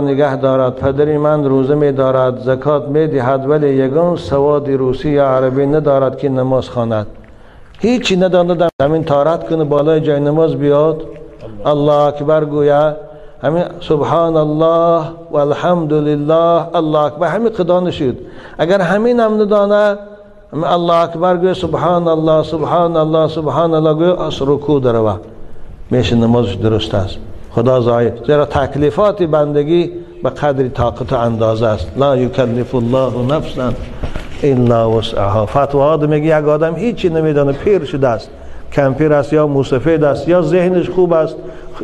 نگه دارد. پدری من روزه می دارد، زکات می دهد، ولی یگان سواد روسی یا عربی ندارد که نماز خواند. هیچی نداند، همین طارت کنه بالای جای نماز بیاد، الله اکبر گویا، همین سبحان الله و الحمدلله الله اکبر، همین قدا نشد. اگر همین هم ندانه، الله اکبر گویا، سبحان الله سبحان الله سبحان الله گویا، از رکوع دروه میشه نمازش درست است. خدا ضایع، زیرا تکلیفات بندگی به قدر طاقت و اندازه است. لا یکلف الله نفسا الا وسعها. فتوا میگه یک آدم هیچی نمیدانه، پیر شده است، کمپیر است یا موسفید است، یا ذهنش خوب است،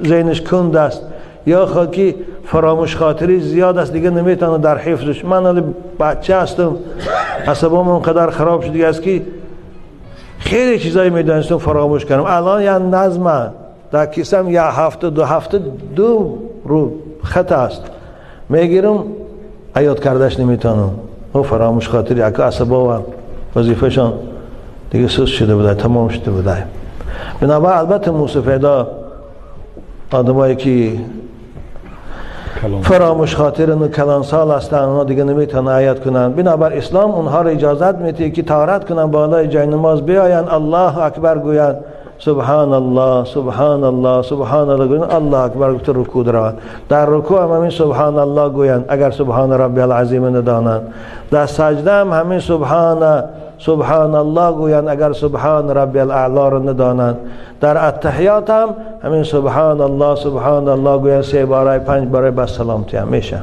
ذهنش کند است، یا خاکی فراموش خاطری زیاد است، دیگه نمیتونه در حفظش. من حالا بچه هستم، عصبام اونقدر خراب شده است که خیلی چیزایی میدانستم فراموش کردم. الان یا نظم در کیسم یا هفته دو هفته دو رو خط است، میگیرم ایاد کردش نمیتونم. او فراموش خاطری اکا عصبام وظیفه‌شان دیگه سست شده بوده، تمام شده بوده. بنابراین البته موسفیدا آدمایی که فراموش خاطرن و کلان سال هستن، اونا دیگه نمیتونن آیات کنن. بنابر اسلام اونها را اجازت میده که طهارت کنن، بالای جای نماز بیاین، الله اکبر گویند، سبحان الله سبحان الله سبحان الله گویند، الله اکبر گفت رکوع دارند. در رکوع هم همین سبحان الله گویند اگر سبحان ربی العظیم ندانند. در سجده هم همین سبحان سبحان الله گویند اگر سبحان ربی الاعلی را ندانند. در التحیات هم همین سبحان الله سبحان الله گویند، 3 باره 5 باره، بس سلامتی هم میشه.